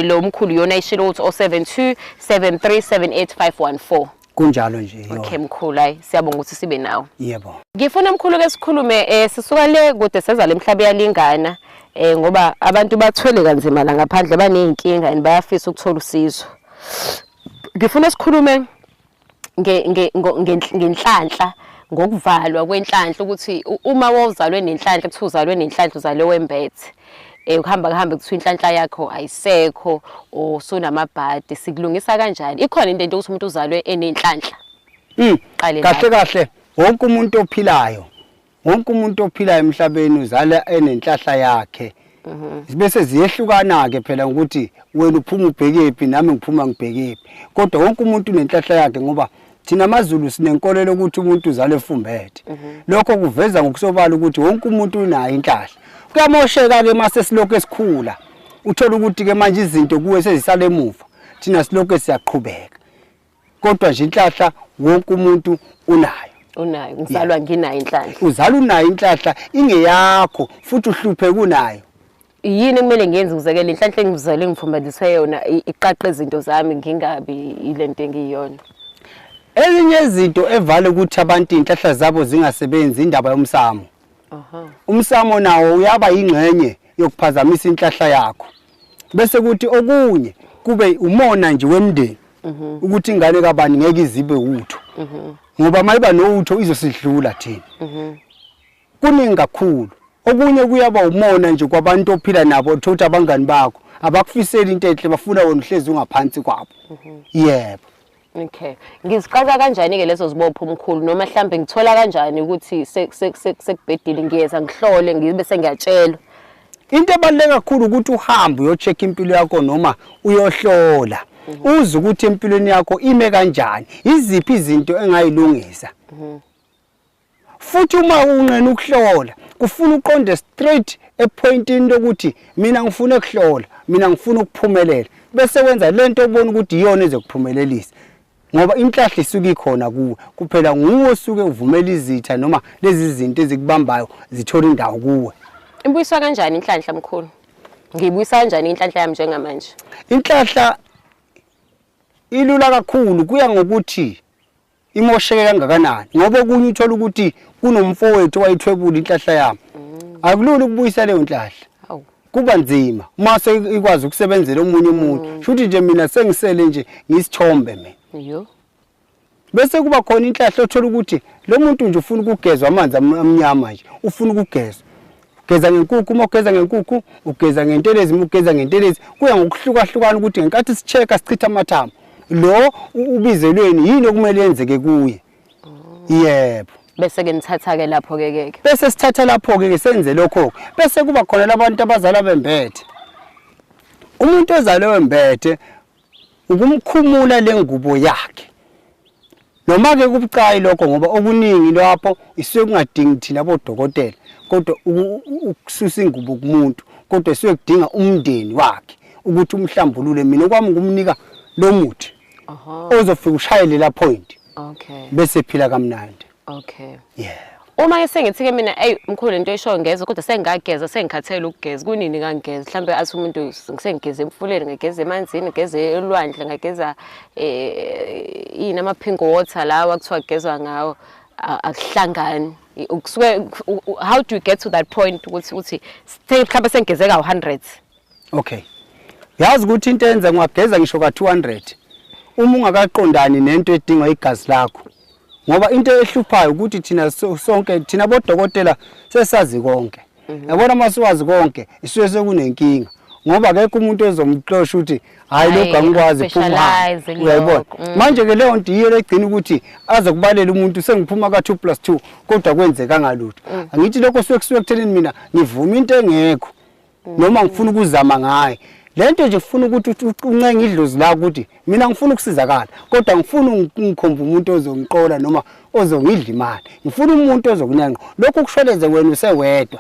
Lo mkhulu yona ishilo ukuthi 072 7378514. Kunjalo nje yona. Okay mkhulu, hayi, siyabonga ukuthi sibe nawe. Yebo. Ngifuna mkhulu ke sikhulume, sisuka le kude seza lemhlaba yalingana, ngoba abantu bathwele kanzima la ngaphandle, baneyinkinga and bayafisa ukuthola usizo. Ngifuna sikhulume ngenhlanhla, ngokuvalwa kwenhlanhla, ukuthi uma wawuzalwe nenhlanhla, kuthiwa uzalwe nenhlanhla, uzalwe wembethe, kuhamba kuhambe kuthiwa inhlanhla yakho ayisekho or sunamabhadi. Sikulungisa kanjani? Ikhona into ukuthi umuntu uzalwe enenhlanhla? Qale Kahle lapho. kahle, wonke umuntu ophilayo, wonke umuntu ophilayo emhlabeni uzala enenhlahla yakhe. Bese ziyehlukana ke phela ukuthi wena uphuma ubhekephi, nami ngiphuma ngibhekephi, kodwa wonke umuntu unenhlahla yakhe, ngoba thina amaZulu sinenkolelo ukuthi umuntu uzalwe efumbethe. Lokho kuveza ngokusobala ukuthi wonke umuntu unayo inhlahla. Kuyamosheka ke mase silokhu esikhula, uthola ukuthi ke manje izinto kuwe sezisale emuva, thina silokhu siyaqhubeka, kodwa nje inhlahla wonke umuntu unayo. Unayo, ngizalwa nginayo inhlanhla. Uzala unayo inhlahla, ingeyakho, futhi uhluphe kunayo. Yini ekumele ngiyenze ukuze-ke le nhlanhla engizalwe ngifumbathiswe yona iqaqe izinto zami, ngingabi ile nto engiyiyona? Ezinye izinto evale ukuthi abantu iy'nhlahla zabo zingasebenzi, indaba yomsamo. Umsamo nawo uyaba yingxenye yokuphazamisa inhlahla yakho. Bese kuthi okunye kube umona nje wemndeni, ukuthi ingane kabani ngeke izibe utho, ngoba mayiba nowutho izosidlula thina. Kuningi kakhulu. Okunye kuyaba umona nje kwabantu ophila nabo, uthola ukuthi abangani bakho abakufiseli into enhle, bafuna wena uhlezi ungaphansi kwabo. Yebo. Okay, ngiziqaka kanjani-ke lezo zibopho, mkhulu, noma mhlambe ngithola kanjani ukuthi sekubhedile? Ngiyeza ngihlole, ngibe sengiyatshelwa? Into ebaluleke kakhulu ukuthi uhambe uyo-check impilo yakho noma uyohlola, uze ukuthi empilweni yakho ime kanjani, iziphi izinto engayilungisa. Futhi uma unqena ukuhlola, kufuna uqonde straight epointini lokuthi mina ngifuna ukuhlola, mina ngifuna ukuphumelela, bese wenza lento obona ukuthi iyona ezokuphumelelisa, ngoba inhlahla isuke ikhona kuwe, kuphela nguwe osuke uvumela izitha noma lezi zinto ezikubambayo zithola indawo kuwe. Ibuyiswa kanjani inhlanhla, mkhulu? Ngiyibuyisa kanjani inhlanhla yami njengamanje? Inhlahla ilula kakhulu, kuya ngokuthi imosheke kangakanani, ngoba okunye uthola ukuthi kunomfowethu owayithwebula inhlahla yami. Akulula ukubuyisa leyo nhlahla. Kuba nzima uma ikwazi ukusebenzela omunye umuntu. Shuthi nje mina sengisele nje ngisithombe mina. Bese kuba khona inhlahla othola ukuthi lo muntu nje ufuna ukugezwa amanzi amnyama nje, ufuna ukugezwa. Ugeza ngenkukhu uma ugeza ngenkukhu, ugeza ngentelezi uma ugeza ngentelezi, kuya ngokuhlukahlukana ukuthi ngenkathi si-check-a, sichitha amathambo, lo ubizelweni, yini okumele yenzeke kuye. Yebo. Bese ke nithatha ke lapho ke ke. Bese sithatha lapho ke senze lokho. Bese kuba khona labantu abazalwa bembethe. Umuntu ozalwe wembethe, ukumkhumula lengubo yakhe. Noma ke kubucayi lokho, ngoba okuningi lapho isuke kungadingi thina bodokotela, kodwa ukususa ingubo kumuntu, kodwa isuke kudinga umndeni wakhe ukuthi umhlambulule. Mina kwami ngumnika lo muthi ozofika ushayele la point, bese phila kamnandi. Yeah. Uma ke sengithi ke mina, "Ey mkhulu, lento oyishoyo ngezwe, kodwa sengageza, sengikhathele ukugeza, kunini kangigeza?" Mhlambe athi umuntu sengigeza emfuleni, ngigeza emanzini, ngigeza elwandle, ngageza ini, ama pink water lawa kuthiwa kugezwa ngawo, akuhlangani. Kusuke how do you get to that point ukuthi uthi mhlambe sengigeze ka 100? Okay. Yazi ukuthi into enza ngwageza ngisho ka 200, uma ungakaqondani nento edingwa igazi lakho. Ngoba into ehluphayo ukuthi thina sonke thina bodokotela sesazi konke. Yabona, uma siwazi konke isuke sekunenkinga, ngoba akekho umuntu ozomxosha ukuthi hayi, lokhu angikwazi, phuma. Specialize. Uyayibona? Kulokho. Manje ke leyo nto yiyo legcina ukuthi aze kubalela umuntu, sengiphuma ka 2 plus 2 kodwa kwenzekanga lutho. Angithi lokho suke kusuke kuthenini, mina ngivuma into engekho noma ngifuna ukuzama ngayo lento nje. Kufuna ukuthi uncenge idlozi lakho ukuthi mina ngifuna ukusizakala, kodwa ngifuna ungikhomba umuntu ozongiqola noma ozongidla imali, ngifuna umuntu ozokunyanqa lokhu kushweleze wena usewedwa.